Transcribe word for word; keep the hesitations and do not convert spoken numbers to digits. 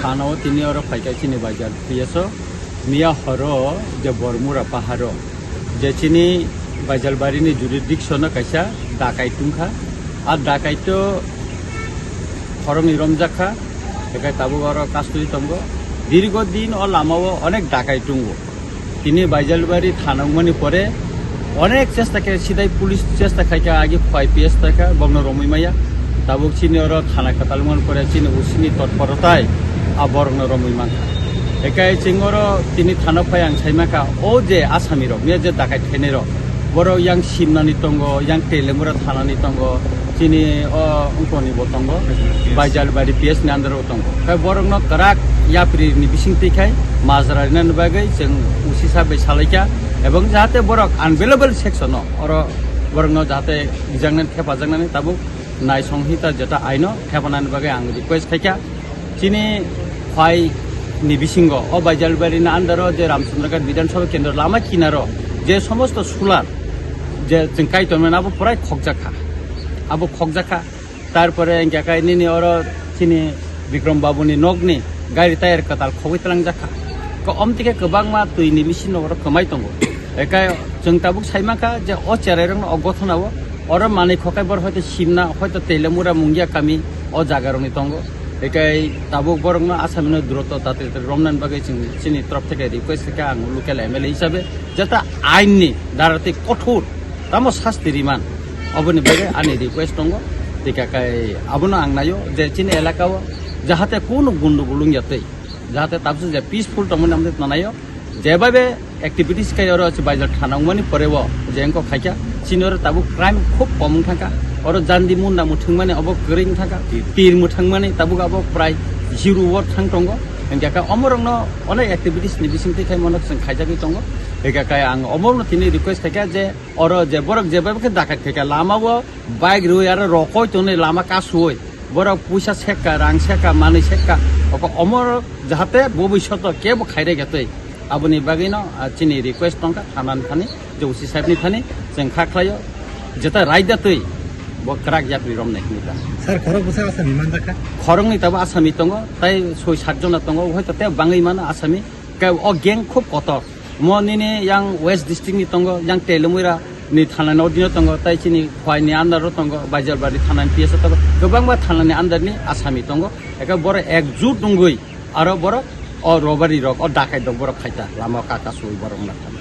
Ano tini oro phaikha chini Baijalbari P S o, miya horo je Bormura paharo, je chini Baijalbari ni jurisdiction o kaisa dakai tungkha. A dakai to khoroknwi romjakha, ekai tabuk oro custody tongo. Dirgo din o lama o onek dakai tungo. Tini Baijalbari thana wngmani pore onek chesta khe sidai police chesta khaikha, agi khwai P S thaikha, bokno romwi maya. Tabuk chini oro thana kwtal wngmani pore chini O C ni totporotai a borokno romwi mankha. Ekai chwng oro tini thana phai ang sai mankha, o je asami rok, miya je dakai khainai rok, borok yang Simnani tongo, yang Telemura thanani tongo, chini o wngkoni bo tongo, Baijalbari P S ni under o tongo. Khai borokno kwrak yapri ni bising twi khai majra rinani bagwi chwng O C sir bai salaikha, ebong jahate borok unavailable section o oro borokno jahate rijaknani, thepajaknani tabuk nai songhita jeta aino thepanani bagwi ang request khaikha. Chini phai ni bisingo o Baijalbari ni under o je Ramchandraghat Bidhan Sabha Kendra lama kinaro je somosto solar je chwng kai tongmani abo purai khokjakha, abo khokjakha. Tarpore hingke kai nini oro chini Bikram Babu ni nok ni gari tayar kwtal khogwi tlangjak kha. Ko omtike kwbangma twi ni bisingo oro kwmai tongo. Ekai chwng tabuk sai mankha je o cherai rokno o gothona o oro manwi khokai bor hoito Simna hoito Telemura Mungia kami o jaga rokni tongo. Ekai tabuk borokno asamino duroto tatri tatri romnani bagwi chwng chini torop theke request khe ang local M L A hisabe jata ain ni dara tei kothor tamo sasti riman. Oboni bagwi ani request tongo, tei kakai abono ang naio je chini elaka o jahate kunu gundugul wngya tei jahate tabse je peaceful tongmani amtwi tanaio, jebabe activities kai oro se Baijal thana wngmani pore o je engko khaikha chini oro tabuk crime khub kom wng thangkha, oro jandi munda muthungmani obo kwrwi wng thangkha, tir muthungmani tabuk abo prai zero word thang tongo, hingkhe kha omorokno onek activities ni bisingtwi khai mono chwng khaijagwi tongo, hingkhe kha ang omorokno tini request khaikha je oro je borok jebabe khe dakat khaikha lama o bike rwi aro rokoi tonwi lama kasuoi borok puisa sekka, rang sekka, manwi sekka, oko omor jahate bobishoto kebo khairega tei. Aboni bagwino, ah, chini request tongkha thanani thani, je O C sahebni thani, chwng kha khlaio, jeta raida tei bo kwrak yapri romnai hinwi ta. Sir, khorok bwsa asami manjakha? Khoroknwi tabo asami tongo, tai soi sat jona tongo, hoito tei bangwi mano asami. Khe o gang khub kotor. Mo nini yang West District ni tongo, yang Telemura ni thana ni odino tongo, tai chini Khwai ni under o tongo, Baijalbari thana ni P S o tongo, kwbangma thana ni under ni asami tongo. Eke borok ekjut wngwi aro borok o robbery rok, o dakai rok borok khaita lama o kaka sui borok na thana.